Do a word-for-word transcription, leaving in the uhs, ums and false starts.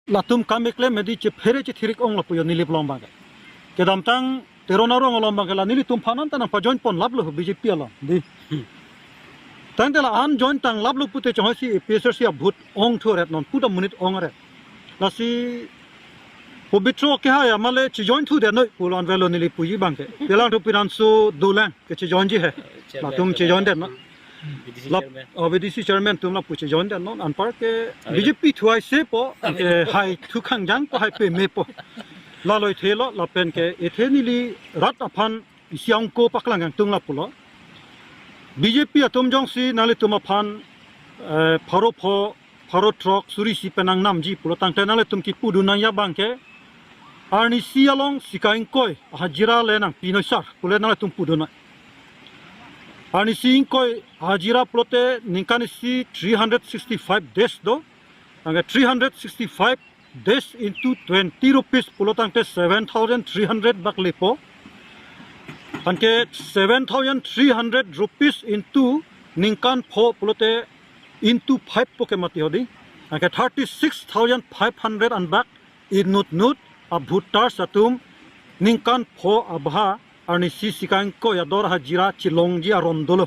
Latum kam keklem medi chephere chethirik ong lapu yo Nilip along abangke. Kedamtang Teron arong along abangke la nelitum aphan an ta nangpajoin pon laplo B J P along. Dei. Tangte la an join tang laplo pute chonghoi si A P H L C a-vote ong thuret non puta monit ong aret. Lasi Pobitro kehai amale chejoin thu det noi pulo an velo neli puji abangke. Pelang thu piran so dolang ke chejoinji he. Latum chejoin det non. B D C lap chairman. Oh, B D C chairman atum lapu chejoin det non. Anparke B J P thuai se po ke hai thu khangjang po hai peme po. Laloi thelo lapen ke ethe neli rat aphan isi angko paklang kangtung lapulo. B J P atum jongsi nanglitum aphan eh, pharo pho pharo throk suri isi pen nangnamji pulo tangte nanglitum kipudun nangji abangke arnisi along sika ingkoi hajira le nangpi noi sir pule nanglitum pudun noi. Arnisi ingkoi hajira pulote ningkan isi three hundred sixty-five days do. Tangke three hundred sixty-five days into twenty rupees pulo tangte seven thousand three hundred bak lepo. Tangke seven thousand three hundred rupees into ningkan pho pulote into five po ke mati ho dei. Tangke thirty-six thousand five hundred an bak inut nut a-voters atum ningkan pho abha arnisi sika ingkoi ador hajira chelongji aron dolo.